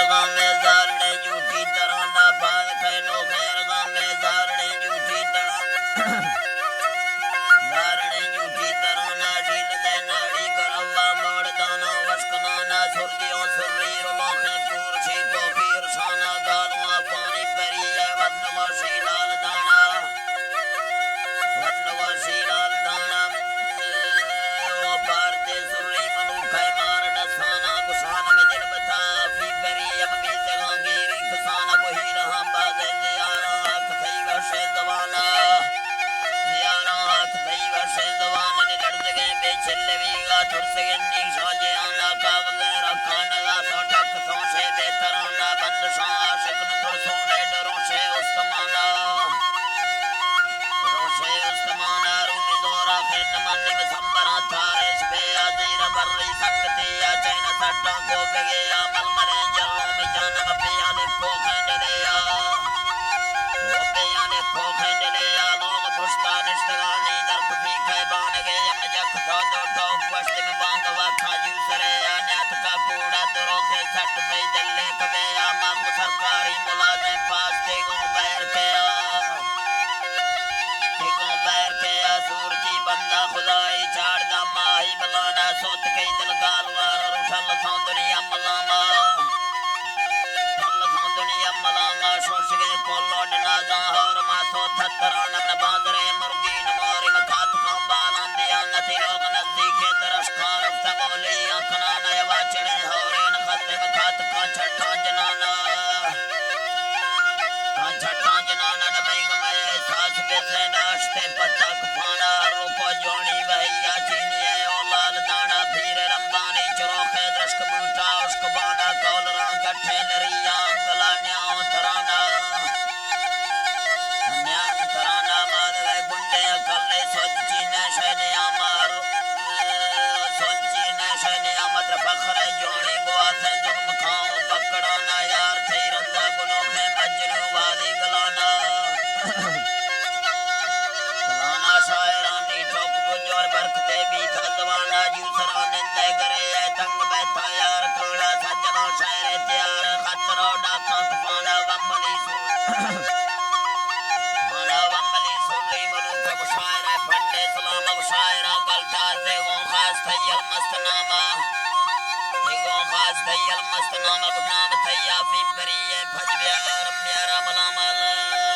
غم زارڑے جوٹی ترانا پاد کئے نو خیر غم زارڑے جوٹی ترانا۔ زارڑے جوٹی ترانا جیل دے ناڑی گروا موڑ دانا وشکنانا سردیوں سری رلوخیں پور شی کو خیر شانا گالواں پانی پری اے وطن وشی لال دانا۔ وطن وشی لال دانا۔ او پارتے سری ملوک ہے مار ڈسانا گشان میں دل بتا فی بری ام بی جگاں گیری کسانا کو ہی رہا بازے دیارا حق تئی وشے زوانا۔ دیارا حق تئی وشے زوانا نے لڑزگے بے چلے ویگا ترسگے نیشا جے آنا کا وغیرہ کانگا سو ٹک سو شے بے ترانا بندشاں عاشق نہ ترسو نے ڈرو شے استمانا۔ روشے استمانا رومی زورا خیر نمانی مسمبرا تھارش بے آزیر بری سنگتی یا چین سٹا کو بگے یا ململے جرو می جانم پیانے کو خنڈلے یا۔ او پیانے کو خنڈلے یا لوگ پشتا نشتگانی در کفی کھے بانگے یا مجک سو دو ٹوک وشت میں بانگ وقت کھاجو سرے یا نیات کا کوڑا درو کے سٹ پہ دلے کبے یا ماں کو سرکاری ملازم پاستے گوں بیر کے یا۔ تگوں بیر کے یا سورتی بندہ خدائی چاردہ ماہی بلانا سوت کئی دل گالوار روٹل سان دنیا ملاما۔ ٹل سان دنیا ملاما شوشگے کولو ڈنازاں ہور ما سوت تھتران اپنا باندرے مرگی نموری مکات کان بالان دیاں نتی لوگ نزدیکیں درشکاں رفتہ بولی آں کنان ء واچڑیں ہوریں خزم کاتکاں چٹاں جنانا۔ کاں چٹاں جنانا دمئیگ مئے احساس بزیں داشتے پتک پانا روپو جوانی وہیا چینی ء او لال دانا پیر رمبانی چروخے درشک بوٹا اشک بانا کول راں گٹھے لریاں گلانیاں ترانا۔ نیام ترانا مادگئے گنڈے کلے سوچ چینے شے نیام آرو۔ سوچ چینے شے نیام در فخر جوانی گواسے ظلم کھاؤ پکڑانا یار تئی رندا گنوخیں مجنو والی گلانا۔ گلانا شاعرانی ٹوک بجور برکتے بیتا زوانا جو سرا نندے گرے اے تنگ بیتا یار کانا سجنا شاعر تیار خطرو ڈاکاں کپانا بمبلی سو۔ مانا بمبلی سوری ملوک ء گشاعر ء پنڈ اسلام ء گشاعر ء گل تازے گوں خاص تئی المست نام ء۔ تئی گوں خاص تئی المست نام ء گشنام تئی آفی پری ء پج بیار میارا ملام ء۔